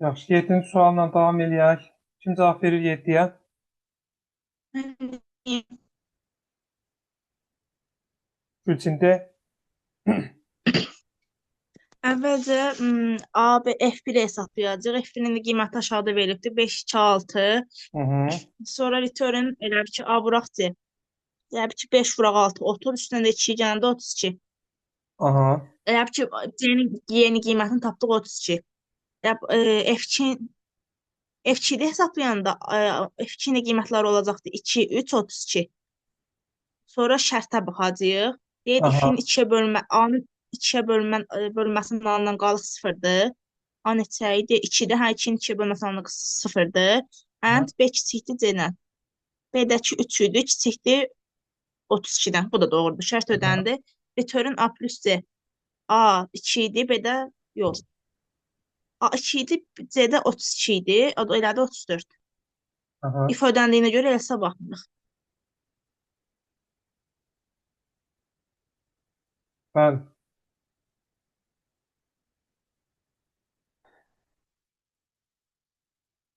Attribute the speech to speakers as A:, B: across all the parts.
A: Yaxşı, 7-ci sualla davam eləyək. Kim cavab verir 7-yə?
B: Mən deyim.
A: Gülçin de.
B: Əvvəlcə A, B, F1 hesablayacağıq. F1-in də qiyməti aşağıda verilibdir. 5, 2, 6.
A: Hı -hı.
B: Sonra return elə bil ki, A vuraq C. Elə bil ki, 5 vuraq 6, 30, üstünə də 2 gələndə 32.
A: Aha.
B: Elə bil ki, C-nin yeni qiymətini tapdıq 32. Elə, F2 F2-də hesablayanda F2-nin qiymətləri olacaqdı 2, 3, 32. Sonra şərtə baxacağıq. Deyir,
A: Aha.
B: if-in 2-yə bölmə, A-nın 2-yə bölməsinin alınan qalıq 0-dır. A neçə idi? 2-dir. Hə, 2-nin 2-yə bölməsi alınan 0-dır.
A: Aha.
B: And B kiçikdir C-dən. B-dəki 3 idi, kiçikdir 32-dən. Bu da doğrudur. Şərt
A: Aha.
B: ödəndi. Return A plus C. A 2 idi, B-də yox. A 2 idi, C-də 32 idi. O da elədi 34.
A: Aha.
B: If ödəndiyinə görə else baxmırıq.
A: Bəli.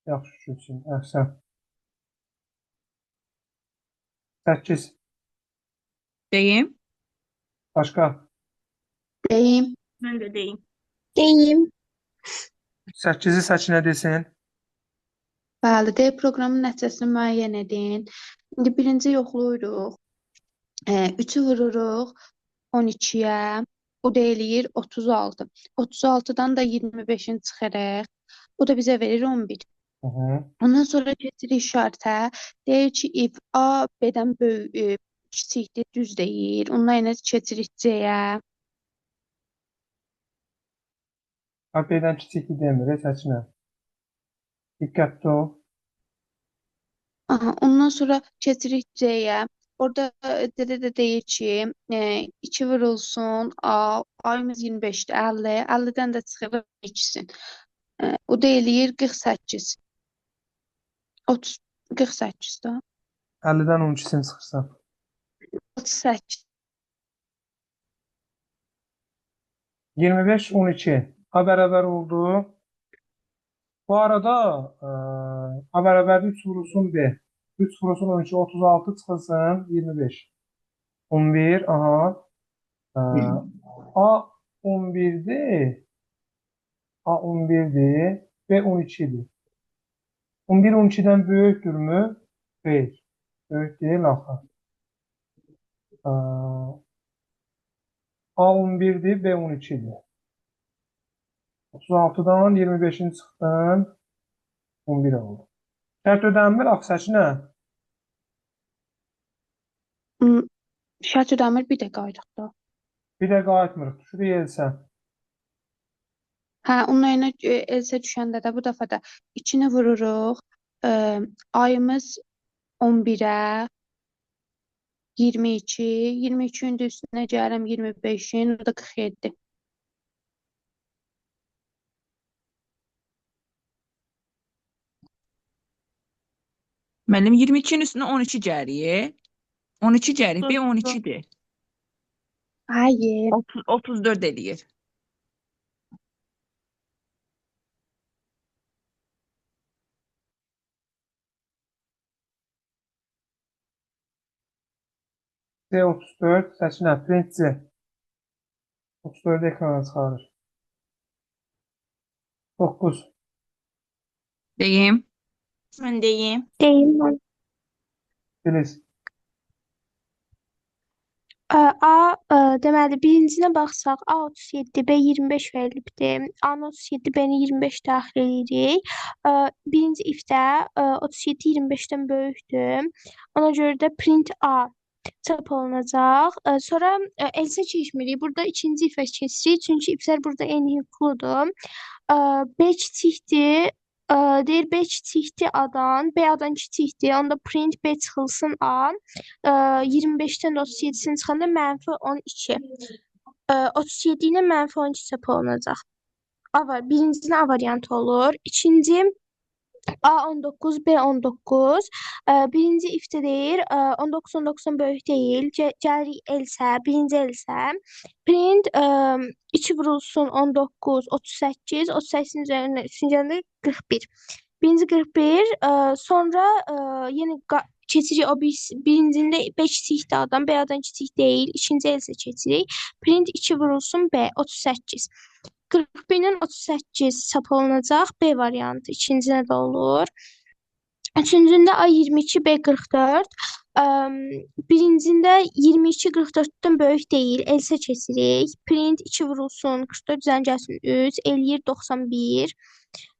A: Yaxşı Gülçin. Əhsən. 8.
C: Deyim.
A: Başqa?
D: Deyim.
B: Mən də deyim.
E: Deyim.
A: 8-i Səkinə desin.
D: Bəli, D proqramın nəticəsini müəyyən edin. İndi birinci yoxlayırıq. 3-ü vururuq 12-yə. O da eləyir 36. 36-dan da 25-ini çıxırıq. O da bizə verir 11.
A: Hı -hı.
D: Ondan sonra keçirik şərtə. Deyir ki, if A B-dən böyük, kiçikdir, düz deyir. Ondan yenə keçirik C-yə.
A: A B-dən kiçikdir demir, Səkinə. Diqqətli ol.
D: Aha, ondan sonra keçirik C-yə. Orada C-də də deyir ki, 2 vurulsun A, A-mız 25-dir, 50. 50-dən də çıxırıq 2-sin. O da eləyir 48. 30, 48 da.
A: 50-dən 12-sini çıxırsan.
D: 38.
A: 25, 12. A bərabər oldu. Bu arada A bərabərdir 3 vurulsun B. 3 vurulsun 12, 36 çıxılsın 25. 11, aha. A 11-dir. A 11-dir. B 12-dir. 11 12-dən böyükdürmü? Xeyr. Böyük deyil axı. A 11-dir, B 12-dir. 36-dan 25-ini çıxdın, 11 oldu. Şərt ödənmir axı Səkinə.
D: Şərt ödənmir, bir də qayıdaq da.
A: Bir də qayıtmırıq. Düşürük else.
D: Hə, onun yerinə else düşəndə də bu dəfə də 2-ni vururuq. Ayımız 11-ə 22, 22-nin də üstünə gəlirəm 25-in, o da 47.
C: Müəllim 22-nin üstünə 12 gəlir. 12 gəlir. B 12-dir.
D: Hayır.
C: 30, 34 eləyir.
A: C 34, Səkinə, print C. 34-ü ekrana çıxarır. 9.
C: Deyim.
B: Mən deyim.
E: Deyim mən.
A: Filiz.
E: A, deməli, birincinə baxsaq, A 37, B 25 verilibdir. A-nı 37, B-ni 25 daxil edirik. Birinci ifdə 37 25-dən böyükdür. Ona görə də print A çap olunacaq. Sonra else keçmirik. Burada ikinci ifə keçirik. Çünki iflər burada eyni hüquqludur. B kiçikdir. Deyir B kiçikdir A-dan, B A-dan kiçikdir. Onda print B çıxılsın A. 25-dən də 37-sini çıxanda mənfi 12. 37 ilə mənfi 12 çap olunacaq. A var. Birincisinin A variantı olur. İkinci A19, B19. Birinci ifdə deyir, 19 19-dan böyük deyil. Gəlirik else, birinci else. Print 2 vurulsun 19, 38, 38-in üzərinə üçüncü gələndə 41. Birinci 41, sonra yenə keçirik o birincində B kiçikdir A-dan, B A-dan kiçik deyil. İkinci else keçirik. Print 2 vurulsun B, 38. 41-dən 38 çap olunacaq. B variantı ikincinə də olur. Üçüncündə A22, B44. Birincində 22 44-dən böyük deyil. Else keçirik. Print 2 vurulsun, 44 üzərinə gəlsin 3, eləyir 91.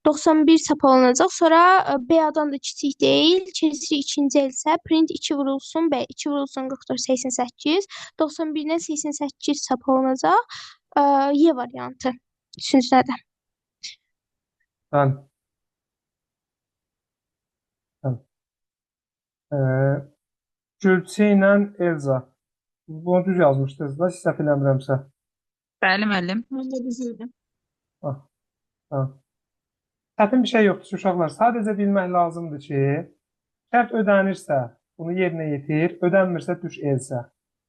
E: 91 çap olunacaq. Sonra B A-dan da kiçik deyil. Keçirik ikinci else. Print 2 vurulsun, B 2 vurulsun, 44, 88. 91-dən 88 çap olunacaq. Y variantı. Üçüncüdə də.
A: Bəli. Bəli. Gülçə ilə Elza. Bunu düz yazmışdınız da, siz səhv eləmirəmsə.
C: Bəli müəllim.
B: Mən də düz idim.
A: Ah, ha. Çətin bir şey yoxdur uşaqlar. Sadəcə bilmək lazımdır ki, şərt ödənirsə bunu yerinə yetir, ödənmirsə düş else.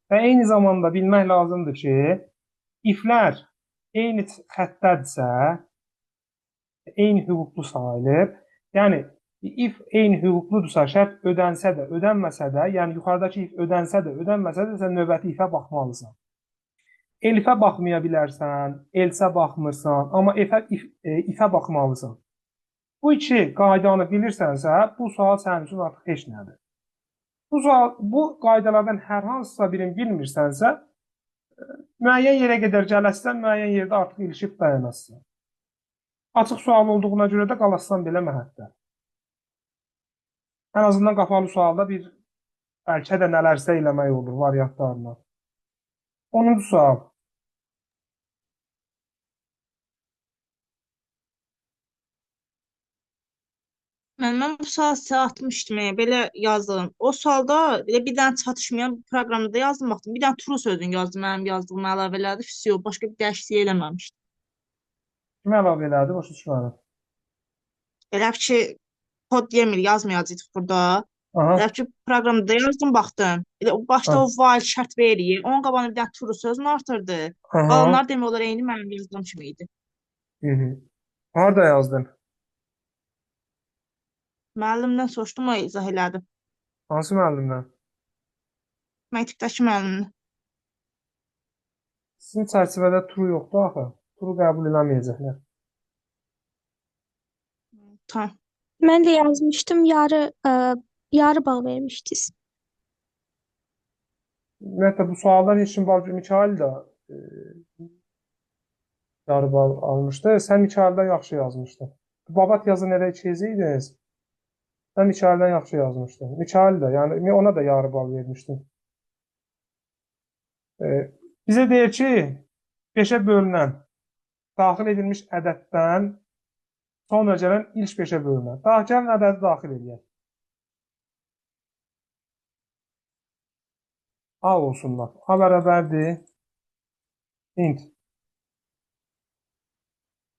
A: Və eyni zamanda bilmək lazımdır ki, iflər eyni xəttədirsə, eyni hüquqlu sayılır. Yəni, if eyni hüquqludursa, şərt ödənsə də, ödənməsə də, yəni yuxarıdakı if ödənsə də, ödənməsə də sən növbəti ifə baxmalısan. Elifə baxmaya bilərsən, else baxmırsan, amma ifə baxmalısan. Bu iki qaydanı bilirsənsə, bu sual sənin üçün artıq heç nədir. Bu qaydalardan hər hansısa birini bilmirsənsə, müəyyən yerə qədər gələsən, müəyyən yerdə artıq ilişib dayanasın. Açıq sual olduğuna görə də qalassan belə məhətdə. Ən azından qapalı sualda bir bəlkə də nələrsə eləmək olur variantlarla. 10-cu sual.
B: Mən bu sualı sizə atmışdım, belə yazdım. O sualda belə bir dənə çatışmayan proqramda da yazdım, baxdım. Bir dənə true sözünü yazdım, mənim yazdığım əlavələrdə. Vəsio, başqa bir dəyişiklik eləməmişdim.
A: Kim əlavə elədi? Başa düşmədim.
B: Elə ki, kod yemir, yazmayacaqdıq burada.
A: Aha.
B: Elə ki, proqramda da yazdım, baxdım. Elə o başda
A: Ha.
B: o while şərt verir, onun qabağına bir dənə true sözünü artırdı.
A: Aha.
B: Qalanlar demək olar eyni mənim yazdığım kimi idi.
A: Hı -hı. Harda yazdın?
B: Müəllimdən soruşdum, o izah elədi.
A: Hansı müəllimdən?
B: Məktəbdəki müəllimdən.
A: Sizin çərçivədə true yoxdur axı. True qəbul eləməyəcəklər.
B: Tamam.
E: Mən də yazmışdım, yarı bal vermişdiniz.
A: Ümumiyyətlə, bu sualdan heç kim bal Mikail də yarı bal almışdı. Sən Mikaildən yaxşı yazmışdın. Babat yazın elə ikizi idiniz. Sən Mikaildən yaxşı yazmışdın. Mikail də, yəni ona da yarı bal vermişdim. Bizə deyir ki, 5-ə bölünən daxil edilmiş ədəddən sonra gələn ilk 5-ə bölünən. Daha gələn ədədi daxil eləyək. A olsunlar. A bərabərdir int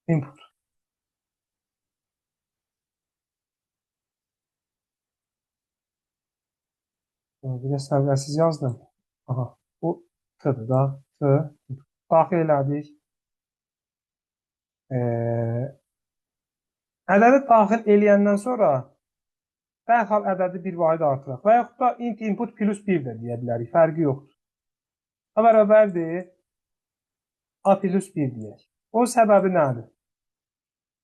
A: input. Bir də səhvlərsiz yazdım. Aha, bu T-dir da. T. Daxil elədik. Ədədi daxil eləyəndən sonra dərhal ədədi bir vahid artıraq. Və yaxud da int input plus 1 də deyə bilərik. Fərqi yoxdur. A bərabərdir A plus 1 deyək. Onun səbəbi nədir?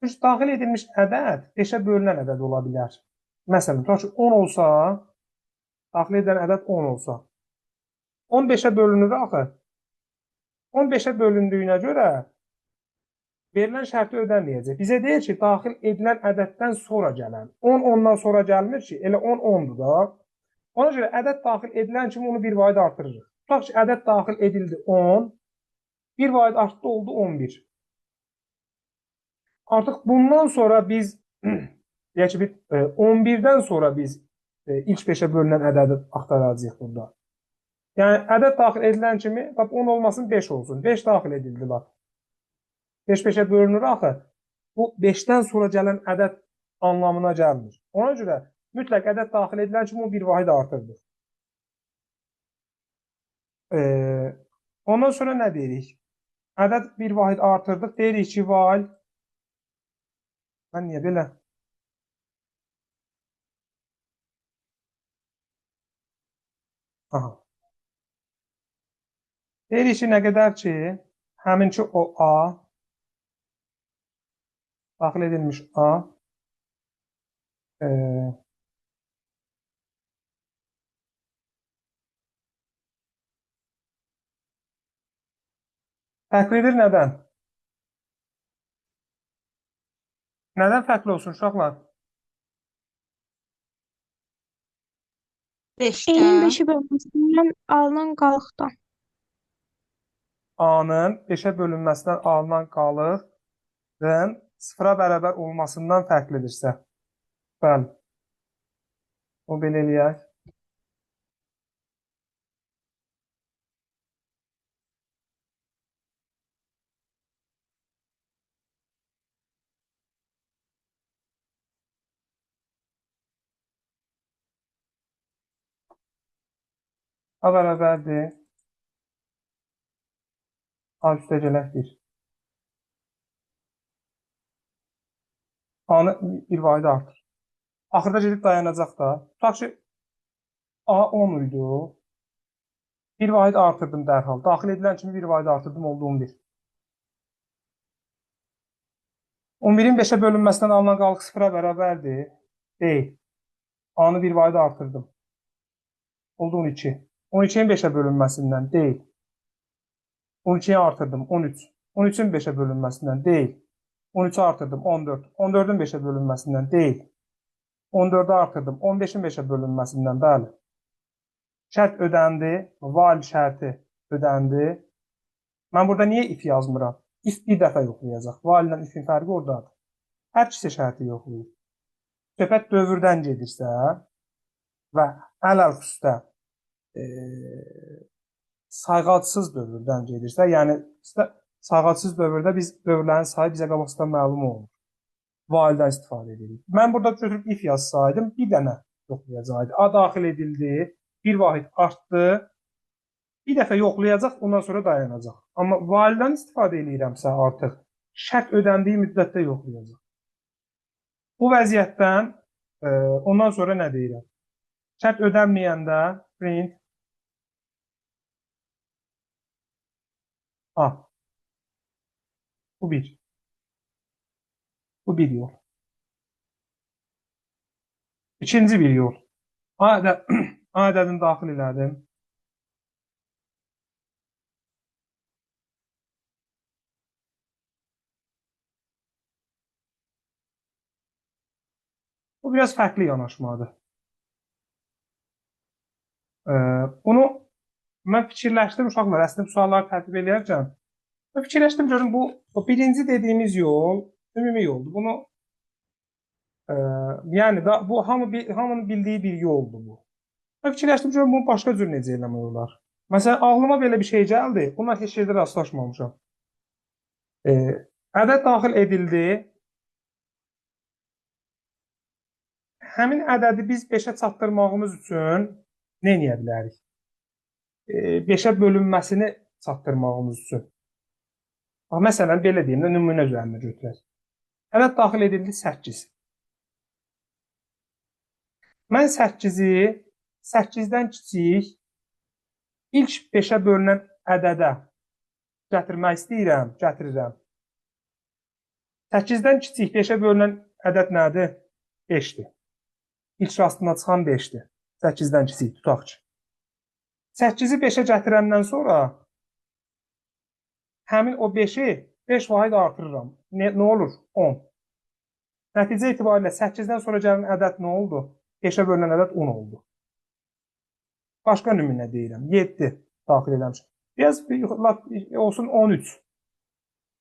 A: Çünki daxil edilmiş ədəd 5-ə bölünən ədəd ola bilər. Məsələn, tutaq ki, 10 olsa, daxil edilən ədəd 10 olsa, 15-ə bölünür axı. 15-ə bölündüyünə görə verilən şərti ödənməyəcək. Bizə deyir ki, daxil edilən ədəddən sonra gələn. 10 ondan sonra gəlmir ki, elə 10 10-dur da. Ona görə ədəd daxil edilən kimi onu bir vahid artırırıq. Tutaq ki, ədəd daxil edildi 10, bir vahid artdı oldu 11. Artıq bundan sonra biz, deyək ki, 11-dən sonra biz ilk 5-ə bölünən ədədi axtaracağıq burada. Yəni, ədəd daxil edilən kimi, bax, 10 olmasın, 5 olsun. 5 daxil edildi, bax. 5 5-ə bölünür axı. Bu 5-dən sonra gələn ədəd anlamına gəlmir. Ona görə mütləq ədəd daxil edilən kimi o bir vahid artırdır. Ondan sonra nə deyirik? Ədəd bir vahid artırdıq. Deyirik ki, while. Mən niyə belə? Aha. Deyirik ki, nə qədər ki, həminki o A daxil edilmiş A fərqlidir nədən? Nədən fərqli olsun uşaqlar?
B: 5-dən.
E: N-in 5-ə bölünməsindən alınan qalıqdan.
A: A-nın 5-ə bölünməsindən alınan qalığın 0-a bərabər olmasından fərqlidirsə. Bəli. O belə eləyək. A bərabərdir. A üstə gələk 1. A-nı bir vahid artır. Axırda gedib dayanacaq da. Tutaq ki, A 10 idi. Bir vahid artırdım dərhal. Daxil edilən kimi bir vahid artırdım, oldu 11. 11-in 5-ə bölünməsindən alınan qalıq 0-a bərabərdir. Deyil. A-nı bir vahid artırdım. Oldu 12. 12-in 5-ə bölünməsindən deyil. 12-yi artırdım, 13. 13-ün 5-ə bölünməsindən deyil. 13-ü artırdım, 14. 14-ün 5-ə bölünməsindən deyil. 14-ü artırdım, 15-in 5-ə bölünməsindən, bəli. Şərt ödəndi, while şərti ödəndi. Mən burada niyə if yazmıram? If bir dəfə yoxlayacaq. While ilə if-in fərqi oradadır. Hər ikisi şərti yoxlayır. Söhbət dövrdən gedirsə və ələl-xüsusda sayğacsız dövrdən gedirsə, yəni sayğacsız dövrdə biz dövrlərin sayı bizə qabaqcadan məlum olmur. While-dan istifadə edirik. Mən burada götürüb if yazsaydım, bir dənə yoxlayacaqdı. A daxil edildi, bir vahid artdı, bir dəfə yoxlayacaq, ondan sonra dayanacaq. Amma while-dan istifadə eləyirəmsə artıq şərt ödəndiyi müddətdə yoxlayacaq. Bu vəziyyətdən ondan sonra nə deyirəm? Şərt ödənməyəndə print A. Bu bir. Bu bir yol. İkinci bir yol. A ədədini daxil elədim. Bu biraz fərqli yanaşmadır. Bunu mən fikirləşdim uşaqlar, əslində bu sualları tərtib eləyərkən. Mən fikirləşdim, görüm bu birinci dediyimiz yol ümumi yoldur. Bunu yəni da, bu hamının bildiyi bir yoldur bu. Mən fikirləşdim, görüm bunu başqa cür necə eləmək olar. Məsələn, ağlıma belə bir şey gəldi. Bununla heç yerdə rastlaşmamışam. Ədəd daxil edildi. Həmin ədədi biz 5-ə çatdırmağımız üçün nə edə bilərik? 5-ə bölünməsini çatdırmağımız üçün. Bax, məsələn, belə deyim də, nümunə üzərində götürək. Ədəd daxil edildi 8. Mən 8-i 8-dən kiçik ilk 5-ə bölünən ədədə gətirmək istəyirəm, gətirirəm. 8-dən kiçik 5-ə bölünən ədəd nədir? 5-dir. İlk rastına çıxan 5-dir. 8-dən kiçik, tutaq ki. 8-i 5-ə gətirəndən sonra həmin o 5-i 5 vahid artırıram. Nə olur? 10. Nəticə etibarilə 8-dən sonra gələn ədəd nə oldu? 5-ə bölünən ədəd 10 oldu. Başqa nümunə deyirəm. 7 daxil eləmişəm. Biraz olsun 13.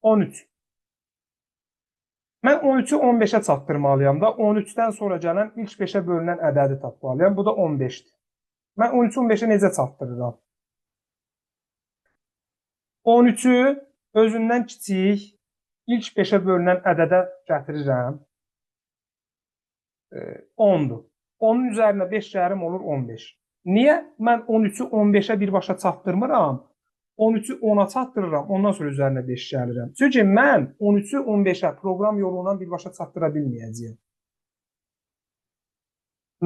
A: 13. Mən 13-ü 15-ə çatdırmalıyam da. 13-dən sonra gələn ilk 5-ə bölünən ədədi tapmalıyam. Bu da 15-dir. Mən 13-ü 15-ə necə çatdırıram? 13-ü özündən kiçik ilk 5-ə bölünən ədədə gətirirəm. 10-dur. 10-un üzərinə 5 cərim olur 15. Niyə mən 13-ü 15-ə birbaşa çatdırmıram? 13-ü 10-a çatdırıram, ondan sonra üzərinə 5 gəlirəm. Çünki mən 13-ü 15-ə proqram yolu ilə birbaşa çatdıra bilməyəcəyəm.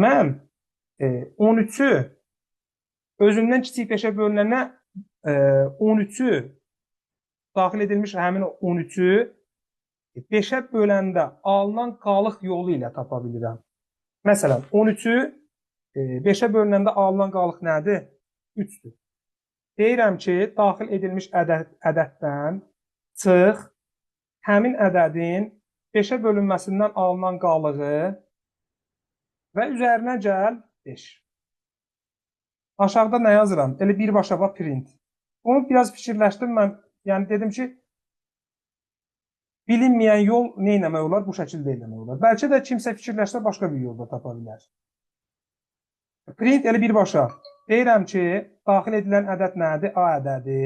A: Mən 13-ü özündən kiçik 5-ə bölünənə 13-ü daxil edilmiş həmin 13-ü 5-ə böləndə alınan qalıq yolu ilə tapa bilirəm. Məsələn, 13-ü 5-ə bölünəndə alınan qalıq nədir? 3-dür. Deyirəm ki, daxil edilmiş ədəddən çıx, həmin ədədin 5-ə bölünməsindən alınan qalığı və üzərinə gəl 5. Aşağıda nə yazıram? Elə birbaşa bax print. Bunu biraz fikirləşdim mən. Yəni dedim ki, bilinməyən yol nə etmək olar? Bu şəkildə eləmək olar. Bəlkə də kimsə fikirləşsə başqa bir yolda tapa bilər. Print elə birbaşa. Deyirəm ki, daxil edilən ədəd nədir? A ədədi.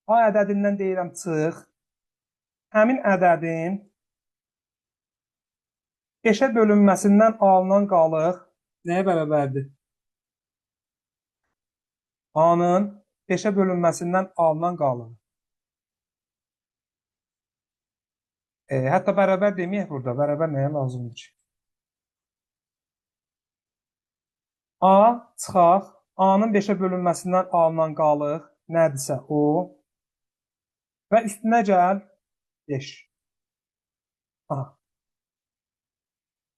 A: A ədədindən deyirəm çıx. Həmin ədədin 5-ə bölünməsindən alınan qalıq nəyə bərabərdir? A-nın 5-ə bölünməsindən alınan qalığı. Hətta bərabər deməyək burada. Bərabər nəyə lazımdır ki? A çıxaq. A-nın 5-ə bölünməsindən alınan qalıq nədirsə o. Və üstünə gəl 5. Aha.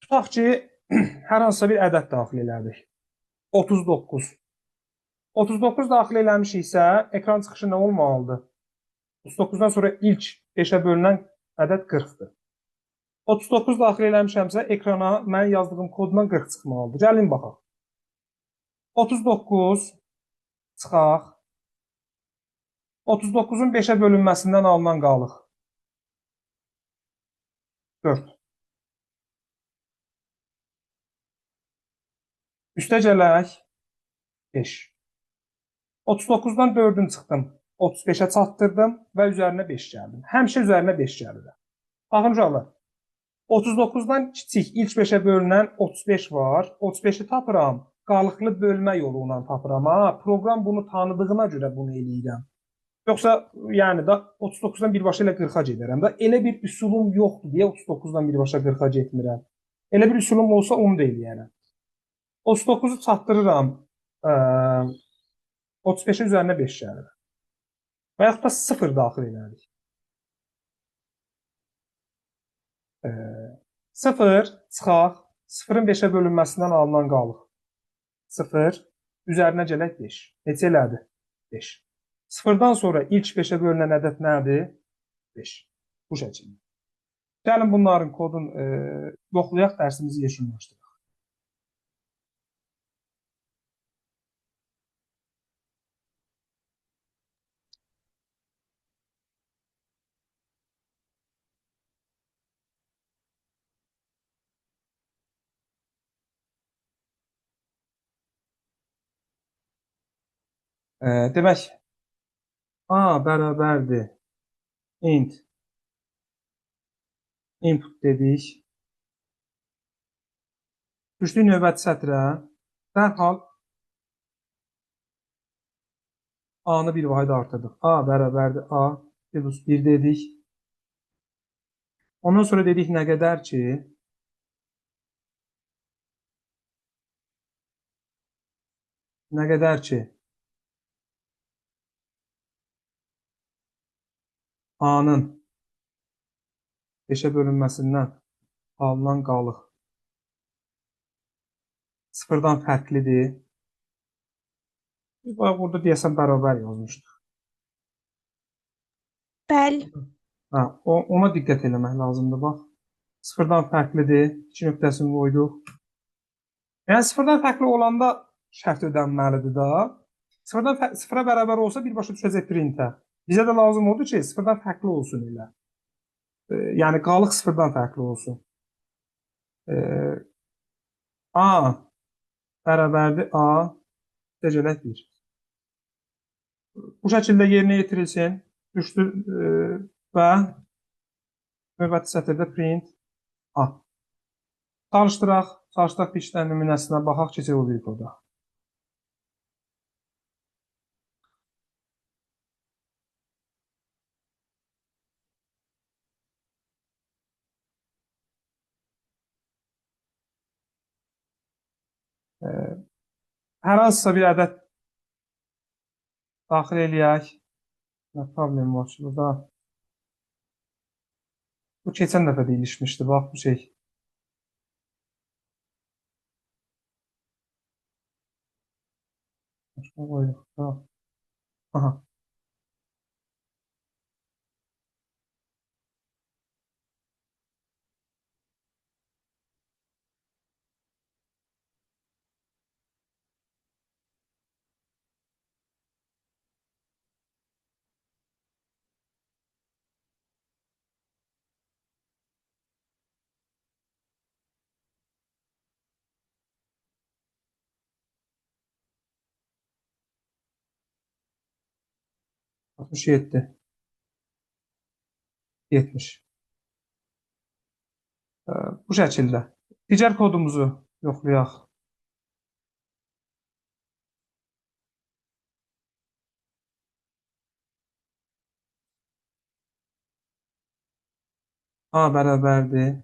A: Tutaq ki, hər hansısa bir ədəd daxil elədik. 39. 39 daxil eləmişiksə, ekran çıxışı nə olmalıdır? 39-dan sonra ilk 5-ə bölünən ədəd 40-dır. 39 daxil eləmişəmsə, ekrana mən yazdığım koddan 40 çıxmalıdır. Gəlin baxaq. 39 çıxaq. 39-un 5-ə bölünməsindən alınan qalıq. 4. Üstə gələk 5. 39-dan 4-ün çıxdım. 35-ə çatdırdım və üzərinə 5 gəldim. Həmişə üzərinə 5 gəlirəm. Baxın uşaqlar. 39-dan kiçik ilk 5-ə bölünən 35 var. 35-i tapıram. Qalıqlı bölmə yolu ilə tapıram. Ha, proqram bunu tanıdığına görə bunu eləyirəm. Yoxsa yəni da 39-dan birbaşa elə 40-a gedərəm də. Elə bir üsulum yoxdur deyə 39-dan birbaşa 40-a getmirəm. Elə bir üsulum olsa onu da eləyərəm. 39-u çatdırıram. 35-in üzərinə 5 gəlir. Və yaxud da 0 daxil elərik. 0 çıxaq. 0-ın 5-ə bölünməsindən alınan qalıq. 0, üzərinə gələk 5. Neçə elədi? 5. 0-dan sonra ilk 5-ə bölünən ədəd nədir? 5. Bu şəkildə. Gəlin bunların kodunu yoxlayaq, dərsimizi yekunlaşdıraq. Demək, A bərabərdir int input dedik. Düşdük növbəti sətrə. Dərhal A-nı bir vahid artırdıq. A bərabərdir A plus 1 dedik. Ondan sonra dedik nə qədər ki A-nın 5-ə bölünməsindən alınan qalıq sıfırdan fərqlidir. Biz bayaq burada deyəsən bərabər yazmışdıq.
E: Bəli.
A: Hə, ona diqqət eləmək lazımdır, bax. Sıfırdan fərqlidir. 2 nöqtəsini qoyduq. Yəni sıfırdan fərqli olanda şərt ödənməlidir da. Sıfıra bərabər olsa birbaşa düşəcək printə. Bizə də lazım oldu ki, sıfırdan fərqli olsun elə. Yəni qalıq sıfırdan fərqli olsun. A bərabərdir A gələk 1. Bu şəkildə yerinə yetirilsin. Düşdü və növbəti sətirdə print A. Çalışdıraq. Çalışdıraq bir iki dənə nümunəsinə baxaq, keçək o biri koda. Hər hansısa bir ədəd daxil eləyək. Nə problem var ki burada? Bu keçən dəfə də ilişmişdi. Bax bu şey. Başqa qoyduq. Aha. ...67... 70. Bu şəkildə. Digər kodumuzu yoxlayaq. A bərabərdir.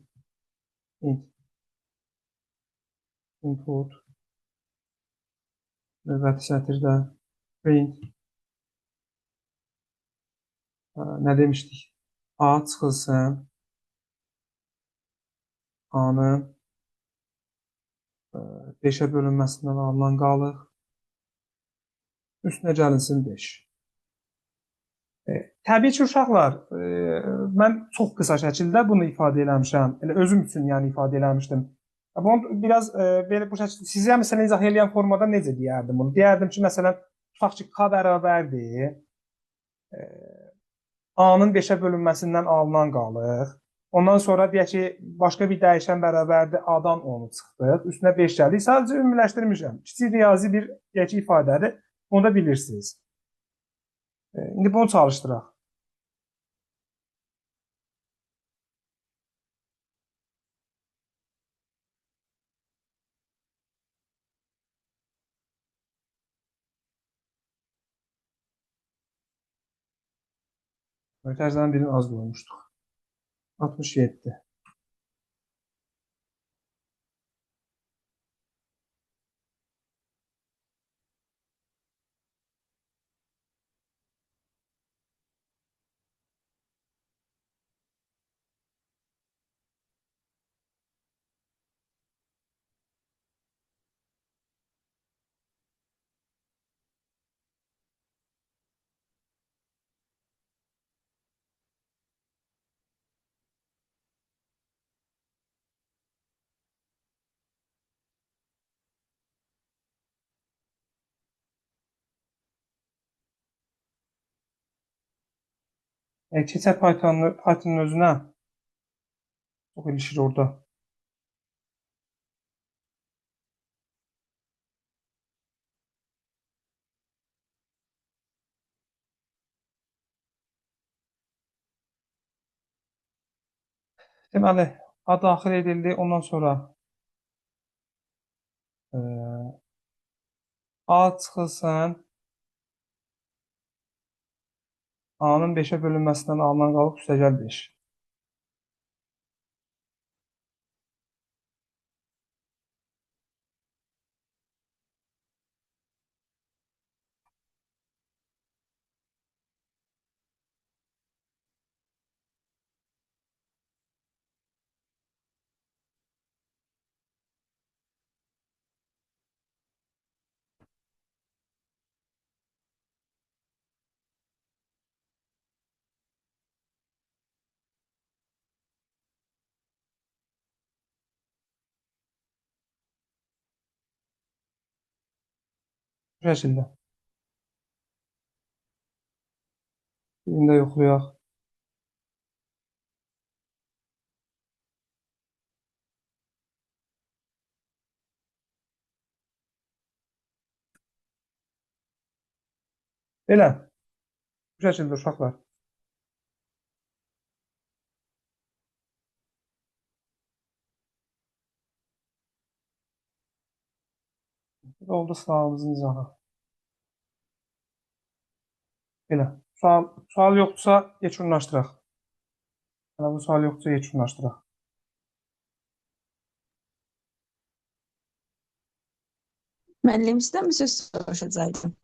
A: Input. Növbəti sətirdə print. Nə demişdik? A çıxılsın. A-nın 5-ə bölünməsindən alınan qalıq. Üstünə gəlinsin 5. Təbii ki, uşaqlar, mən çox qısa şəkildə bunu ifadə eləmişəm. Elə özüm üçün yəni ifadə eləmişdim. Bunu biraz belə bu şəkildə sizə məsələn izah eləyən formada necə deyərdim bunu? Deyərdim ki, məsələn, tutaq ki, K bərabərdir. A-nın 5-ə bölünməsindən alınan qalıq. Ondan sonra deyək ki, başqa bir dəyişən bərabərdir, A-dan 10-u çıxdıq. Üstünə 5 gəldik. Sadəcə ümumiləşdirmişəm. Kiçik riyazi bir deyək ki, ifadədir. Bunu da bilirsiniz. İndi bunu çalışdıraq. Tərzdən birini az qoymuşduq. 67. Keçək Python'un özünə. Çox ilişir orada. Deməli, A daxil edildi. Ondan sonra A çıxılsın. A-nın 5-ə bölünməsindən alınan qalıq üstəgəl 5. Bu şəkildə. Birini də yoxlayaq. Belə. Bu şəkildə uşaqlar. Bu da oldu sınavımızın izahı. Belə. Sual yoxdursa yekunlaşdıraq. Hələ bu sual yoxdursa yekunlaşdıraq.
C: Müəllim, sizdən bir söz soruşacaqdım.